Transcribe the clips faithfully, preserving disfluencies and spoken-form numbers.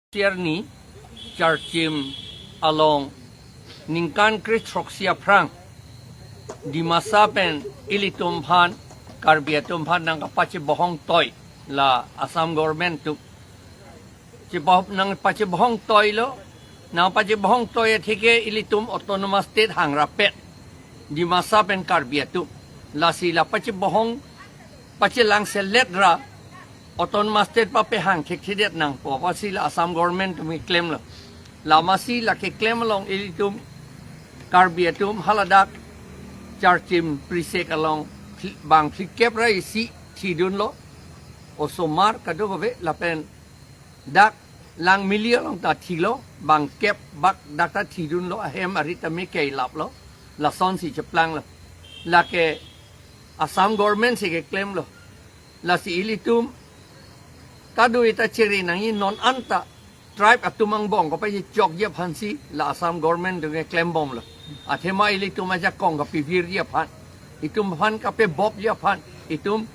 Sierni Charchim along ningkan kre throksi aphrang Dimasa pen ilitum aphan, Karbi atum aphan nangkapachebohong toi la Assam government atum. Chepahop nangpachebohong toi lo, nangpachebohong toi atheke ilitum autonomous state hangrapet Dimasa pen Karbi atum. Lasi la pachebohong pachelang selet ra autonomous state papehang thekthedet nangpo pusi la Assam government atum keklem lo. Lamasi la keklem along ilitum Karbi atum haladak Charchim Prisek along phli- bang phlikep ra isi thidun lo. Osomar kadokave lapen dak Langmili along ta thilo, bang kep bak dak ta thidun lo, ahem arit ta me keilap lo, lasonsi cheplang lo. Lake Assam government si keklem lo. Lasi ilitum kado-ita chere nangji, non anta tribe atum angbong kapachechokji aphansi la Assam government atum keklembom lo. Athema ilitum ajakong kapivirji aphan, itum aphan kapebopji aphan, itum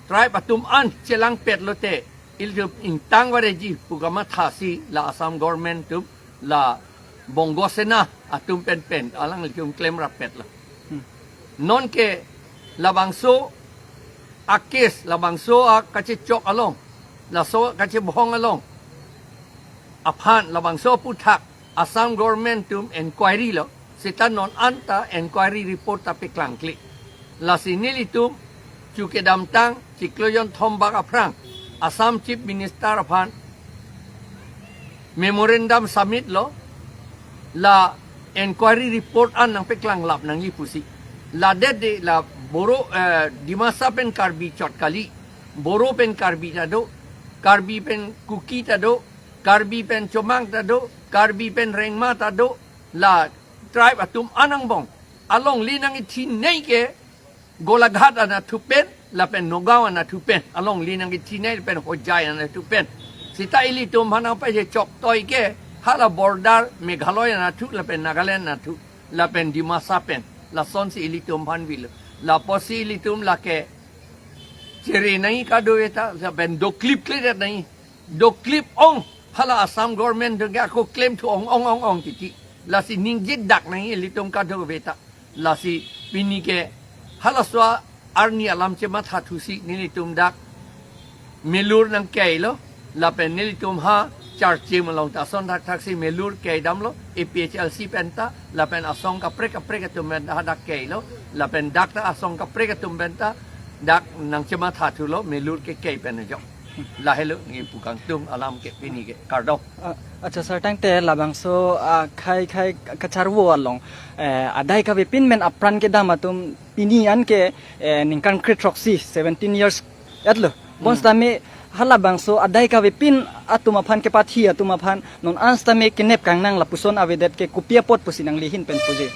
tribe atum an chelangpet lote ilitum ingtang vareji pu kamathasi la Assam government atum, la Bongo Sena atum pen pen alanglitum klemrapet lo. Hmm. Nonke labangso a case, labangso akachechok along, laso kachebohong along aphan, labangso aphuthak Assam government atum enquiry lo, seta non anta enquiry report ta peklangkle. Lasi nelitum chu kedamtang chiklo jonthom bak aphrang Assam Chief Minister aphan memorandum submit lo, la enquiry report an nangpeklanglap nangji pusi. Ladet de la Boro, eh, Dimasa pen Karbi chot kali, Boro pen Karbi ta do, Karbi pen Kuki ta do, Karbi pen Chomang ta do, Karbi pen Rengma ta do, la tribe atum an angbong alongle nangkethinei ke Golaghat anatthu pen lapen Nagaon anatthu pen alongle nangkethinei, lapen Hojai anatthu pen. Seta ilitum aphan nangpachechok toi ke hala border Meghalaya anatthu lapen Nagaland anatthu lapen Dimasa pen. Lasonsi ilitum aphan vilo. Lapusi ilitum lake chere nangji kado-ita, lapen doklip kledet nangji. Doklip ong hala Assam government atum ke ako klemthu ong ong ong ong titi. Lasi ningjedak nangji ilitum kadokave ta. Lasi pini ke halaso arni alam chemathathusi nelitum dak melur nangkei lo, lapen nelitum ha Charchim along ta ason thakthaksi melur keidam lo, A P H L C pen ta, lapen asong kaprek kaprek atum pen ta hadak kei lo, lapen dak ta asong kaprek atum pen ta dak nangchemathathu lo, melur kekei pen ajok. Lahelo neli pu kangtung alam ke pini ke, kardom. Ah, acha sir, tangte labangso, ah, khei khei kacharvo along, eh, adai kavepin pen apran kedam atum pini anke, eh, ningkan kre throksi, seventeen years etlo. Hmm. Bonsitame halabangso adai kavepin atum aphan, kepathi atum aphan non an sitame kenep kangnang lapuson avedet ke kopi apot pusi nangli ahin pen puji?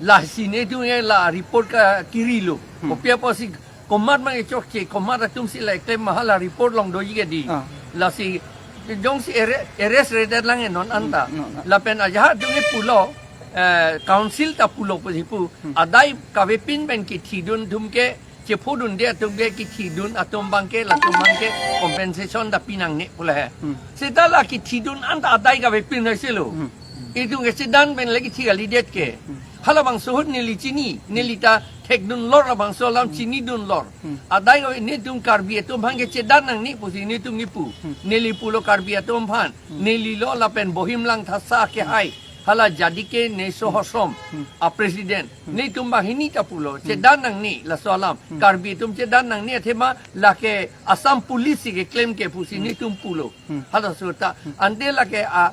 Lasi nelitum ke la report kekirilo. Hmm. Kopi apotsi komat mang kechokche, komat atumsi la eklem ma, hala report along doji ke di. Ah. Lasi jongsi arre-, arrest redet lang non anta. Hmm, no, no. Lapen ajahak atum ke pulo, eh, council ta pulo pusi pu. Hmm. Adai kavepin pen kethidun atum ke chephodunde atum ke, kethidun atum abang ke, latum abang ke compensation ta pinangne pu lahei. Hmm. Seta la kethidun anta adai kavepin haiselo. Hmm. Itum kechedan pen le kethi kalidet ke. Hmm. Halabangso ahut neli chini, neli ta thekdun lor, labangso alam Hmm. chinidun lor. Hmm. Adai kave, nelitum Karbi atum aphan kechedan nangne pusi nelitum kipu. Hmm. Neli pulo Karbi atum aphan, Hmm. neli lo lapen Bohim Langthasa kehai, hala Jadike Neso Hmm. Hosom Hmm. a president. Hmm. Nelitum banghini ta pulo, Hmm. chedan nangne laso alam. Hmm. Karbi atum chedan nangne athema lake Assam Police si keklem ke pusi Hmm. nelitum pulo. Hmm. Halaso ta. Hmm. Ante lake a,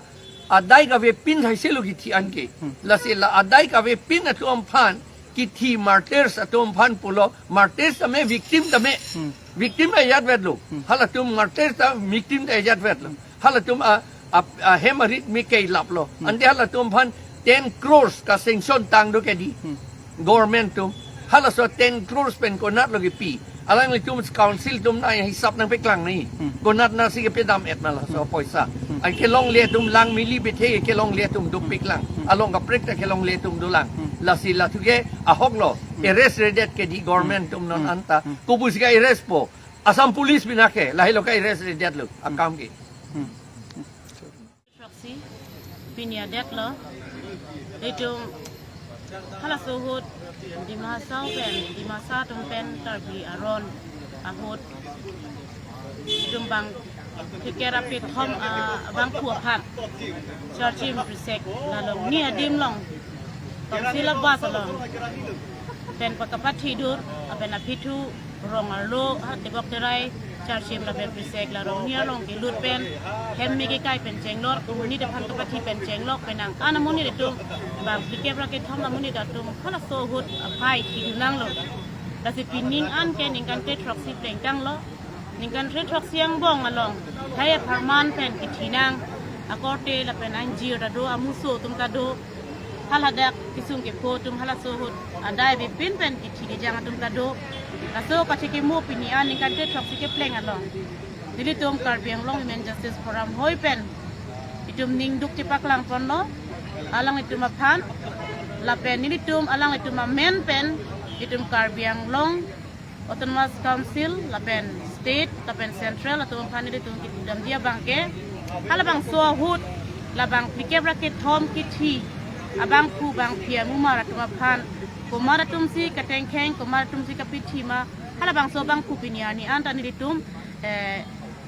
adai kavepin haiselo kethi anke. Hmm. Lasi la adai kavepin atum aphan kethi martyrs atum aphan pulo, martyrs tame victim tame. Hmm. Victim ta ajat vetlo. Hmm. Halatum martyrs ta victim ta ajat vetlo. Hmm. Halatum a, a, ahem arit me keilap lo. Hmm. Ante halatum aphan ten crores ka sanction tang do ke di. Hmm. Government atum. Halaso ten crores pen konat lo kepi? Alanglitum council atum nanghisap nangpeklang nangji. Hmm. Konat nasi kepedam et ma laso Hmm. poisa. Hmm. Ai kelongle atum Langmili Bethei kelongle atum do Hmm. peklang. Hmm. Along kaprek ta kelongle atum dolang. Hmm. Lasi lathu ke ahok lo. Hmm. Arrest redet ke di government Hmm. atum non Hmm. anta. Hmm. Kopusi ka-arrest po? Assam Police bina ke, lahelo ka-arrest redet lo, Hmm. akam ke. Hmm. Pini adet lo, itum halaso ahut Dima Hasao pen, Dimasa atum pen Karbi aron ahut itum bang phlikep ra phli kethom, ah, bangphu aphan charchim prisek la longni adim along, Council a-bus along pen pakapathi dur, lapen aphi thu rong arlo ha tebok terai charchim lapen prisek la longni along kelut pen hem me kekai pen chenglok, amonit aphan kapathi pen chenglok, penang an amonit atum bang phlikep ra kethom amonit atum halaso ahut aphai thidun nanglo. Lasi pining an ke ningkan kre throksi plengtanglo. Ningkan kre throksi angbong along khei apharman pen kithi nang akorte lapen angjir ta do, amuso atum ta do, haladak kesung kepho atum halaso ahut adai avepin pen kithi kejang atum ta do. Laso kachekimo pini an ningkan kre throksi kepleng along nelitum Karbi Anglong Women Justice Forum hoi pen itum ning duk chepaklang ponlo alanglitum aphan, lapen nelitum alanglitum amen pen itum Karbi Anglong Autonomous Council lapen State lapen Central atum aphan nelitum kedamji abang ke, halabangso ahut labang phlikep ra kethom kithi abangphu bangphi amumar atum aphan komat atumsi katengkheng, komat atumsi kapathi ma, halabangso abangphu pini arni an ta nelitum, eh,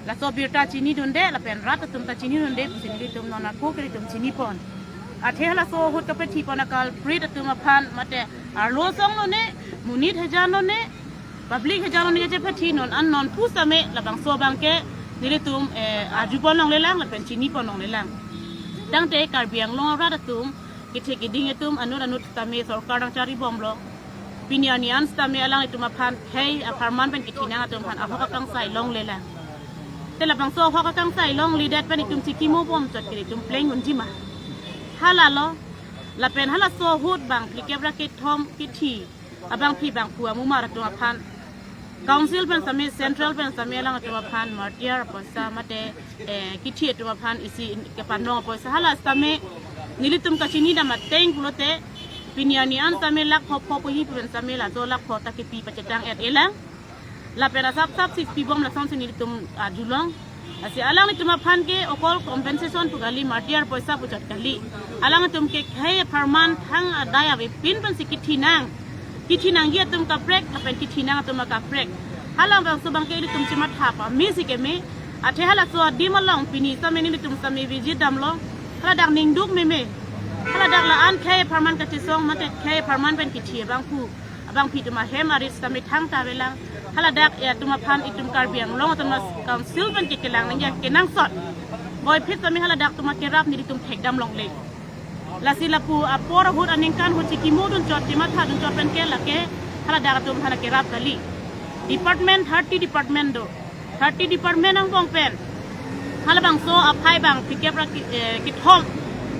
laso abirta chinidunde lapen rat atum ta chinidunde pusi nelitum non ako ke nelitum chinipon. Athe halaso ahut kapathi pon a-culprit atum aphan mate arlo asong lone, monit hajan lone, public hajan lone kachepathi non an non pusitame labangso abang ke nelitum, eh, arjupon longlelang lapen chinipon longlelang. Tangte Karbi Anglong arat atum, kethe keding atum, anut anut tame sorkar nangcharibomlo. Pini arni an sitame alanglitum aphan khei apharman pen kithi nang atum aphan ahok akangsai longlelang. Te labangso ahok akangsai longledet pen itum chekimo bom chot ke itum plengdunji ma? Halalo, lapen halaso ahut bang phlikep ra kethom kithi abangphi bangphu amumar atum aphan Council pen sitame, Central pen sitame alanglitum aphan martyr apoisa mate, eh, kithi atum aphan isi kepanong apoisa hala sitame nelitum kachinidam ateng pulote pini arni an sitame lakh pho pho pu hi pen sitame laso lakh pho ta kepi pachetang-et-elang. Lapen asap sap sik pibom lasonsi nelitum arjulong. Lasi alanglitum aphan ke okol compensation pu kali, martyr apoisa pu chot kali. Alanglitum ke khei apharman thang adai avepin pensi kithi nang. Kithi nangji atum kaprek, lapen kithi nang atum akaprek. Halabangso abang ke ilitum chematha pamesi keme. Athe halaso adim along pini sitame nelitum sitame visit damlo. Haladak ning duk meme. Haladak la-an khei apharman kachesong mate khei apharman pen kithi abangphu abangphi atum ahem arit sitame thangta avelang. Haladak ya atum aphan itum Karbi Anglong Autonomous Council pen kekelang nangji akenangsot voiphit sitame haladak atum akerap nelitum thekdam longle. Lasi lapu apor ahut aningkan ahut chekimodun chot, chemathadun chot pen ke lake haladak atum aphan akerap kali. Department, thirty department do. Thirty department angbong pen halabangso aphai bang phlikep ra ki-, eh, kethom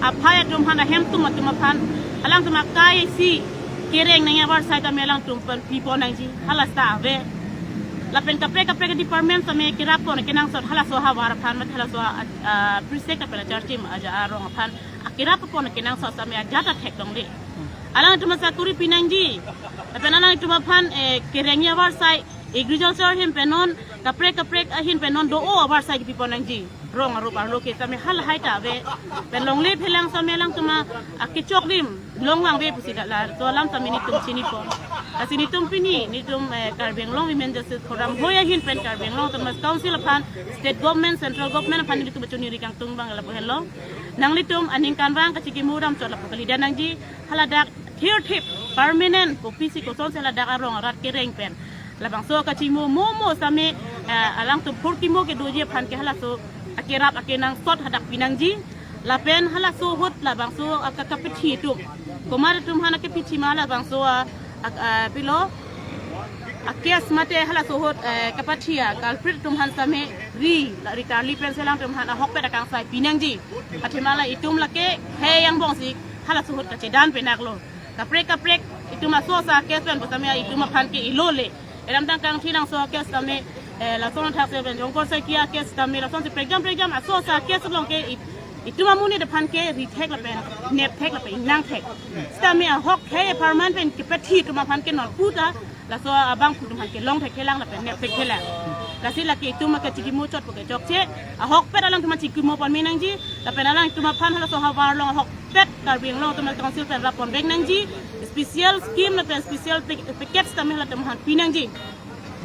aphai atum aphan, ahemtun atum aphan, alangtum akai isi kereng nangji avarsai tame alangtum pen pipon nangji, hala sita ave. Lapen kaprek kaprek department tame kerap pon kenangsot halaso ahavar aphan mate halaso a, a, prisek lapen acharchim aja arong aphan akerap pon kenangsot tame ajat athek longle. Alangtum asakuri pinangji. Lapen alangtum aphan, eh, kereng avarsai agriculture ahin pen non, kaprek kaprek ahin pen non do-o avarsai kipipon nangji. Rong arup arlo ke tame halahai ta ave. Pen longle phelang tame alangtum akechoklim longvang ave pusi da laso alam tame nelitum chinipon. Lasi nelitum pini, nelitum, eh, Karbi Anglong Women Justice Forum hoi ahin pen Karbi Anglong Autonomous Council aphan, State Government, Central Government aphan nelitum achuniri kangtung abang lapu henlo. Nanglitum aningkanvang kachekimodam chot lapu kalidet nangji. Haladak thirthip permanent kopisi kosonsi haladak arong arat kereng pen labangso kachimo momo tame, eh, alangtum phurkimo kedoji aphan ke halaso akerap akenangsot hadak pinangji. Lapen halaso ahut labangso aka kapathi atum, komat atum aphan akapathi ma labangso a, a, a, pilo a-case mate halaso ahut, eh, kapathi a-culprit atum aphan tame ri, la ri karli pensi alangtum aphan ahokpet akangsai pinangji. Athema la itum lake khei angbongsi halaso ahut kachedan penaklo. Kaprek kaprek itum aso asa case pen pu tame itum aphan ke ilole. Eram tang kangthi nangso case tame, eh, lason thak se pen Jongkor Saikia case tame lasonsi prekjam prekjam aso asa case along ke it-, itum amonit aphan ke rithek lapen nepthek lapen ingnangthek. Sitame ahok khei apharman pen kepathi atum aphan ke non puta laso abangphu atum aphan ke longthekthelang lapen nepthekthelang. Lasi lake itum ake chikimo chot puke chokche. Ahokpet alangtum chikimo pon me nangji. Lapen alangtum aphan halaso ahavar along ahokpet Karbi Anglong Autonomous Council pen rap ponvek nangji. Special scheme lapen special pack-, package tame halatum aphan pi nangji.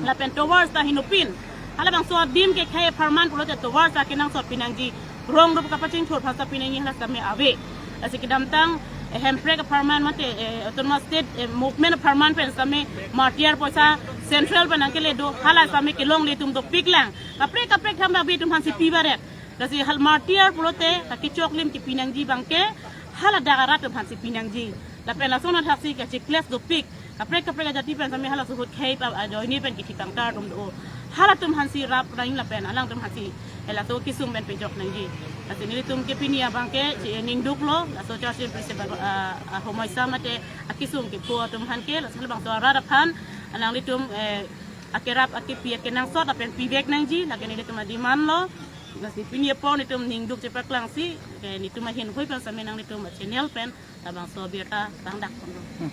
Lapen tovar ta hinupin. Halabangso adim ke khei apharman pulote tovar ta kenangsot pi nangji. Rong rup kapachingthur aphan ta pi nangji hala tame ave. Lasi kedamtang, eh, Hemprek apharman mate, eh, Autonomous State, eh, Movement apharman pen tame martial poisa central pen nangkele do hala tame kelongle atum dopik lang. Kaprek kaprek tham babi atum aphansi pi baret. Lasi hal martial pulote kachoklim kipi nangji abangke hala dak arat atum aphansi pi nangji. Lapen lason athaksi kachikles dopik. Kaprek kaprek ajati pen tame halaso ahut khei pa ajoine pen kithi kangtar atum do. Halatum aphansi rap rain lapen alangtum aphansi halaso kesung pen pejok nangji. Lasi nelitum ke pini abangke chi ningduklo, laso charsi prise ba, ah, ah, homoisa mate akesung kepho atum aphan ke, laso labangso arat aphan, alanglitum, eh, akerap akepi akenangsot lapen pivek nangji, lake nelitum ademand lo. Lasi pini apor nelitum ningduk chepaklangsi, ke nelitum ahin hui pen tame nanglitum channel pen labangso abirta tangdak ponlo.